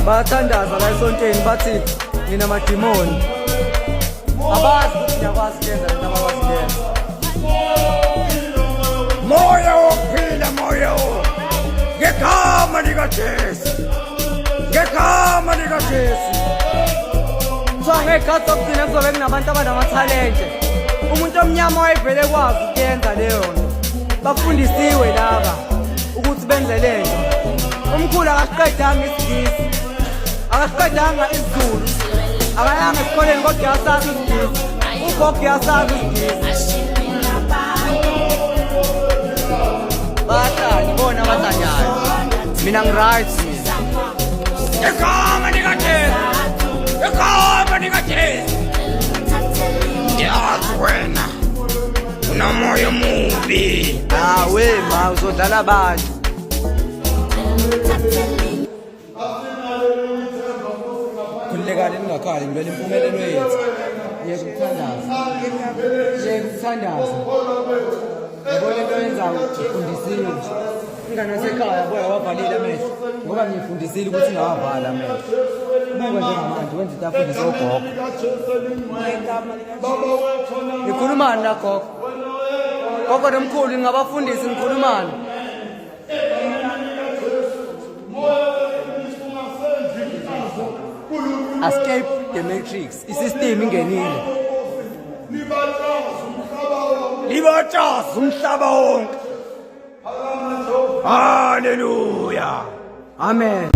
Bayathandaza la esontweni bathi nginamadimoni. Abazi ukuthi ngiyakwazi kuyenza lento abakwazi kuyenza. Moya wokuphila moya wo. Ngegama likaJesu. Ngegama likaJesu. Kuthiwa ngey'khathi zokugcina kuzobe kunabantu abanamathalente. Umuntu omnyama wayevele ekwazi ukuyenza leyo nto. Bafundisiwe laba ukuthi benze le nto. Umkhulu akasiqedanga isiNgisi. Akasiqedanga isiZulu. Akayanga esikoleni kodwa uyasazi isiNgisi. Ugogo uyasazi isiNgisi. Bahlali bona abahlanyayo. Mina ngi-right mina. Igama likaJesu. Igama likaJesu. Ngiyazi wena. Unomoya omubi. Ah we ma uzodlala abantu. Khululekani ningakhali ngilwela impumelelo yethu. Yeka ukuthandaza. Yeka ukuthandaza. Yabona into oyenzayo ufundisiwe nje. Ingane yasekhaya boya wavalile amehlo ngoba ngiyifundisile ukuthi ingawavala amehlo. Buka njengamanje wenza into afundise ogogo. Nikhulumani la gogo? Gogo nomkhulu ngingabafundisi nikhulumani? Escape the matrix. Isystem ingenile. Libatshaza umhlaba wonke. Hallelujah. Amen.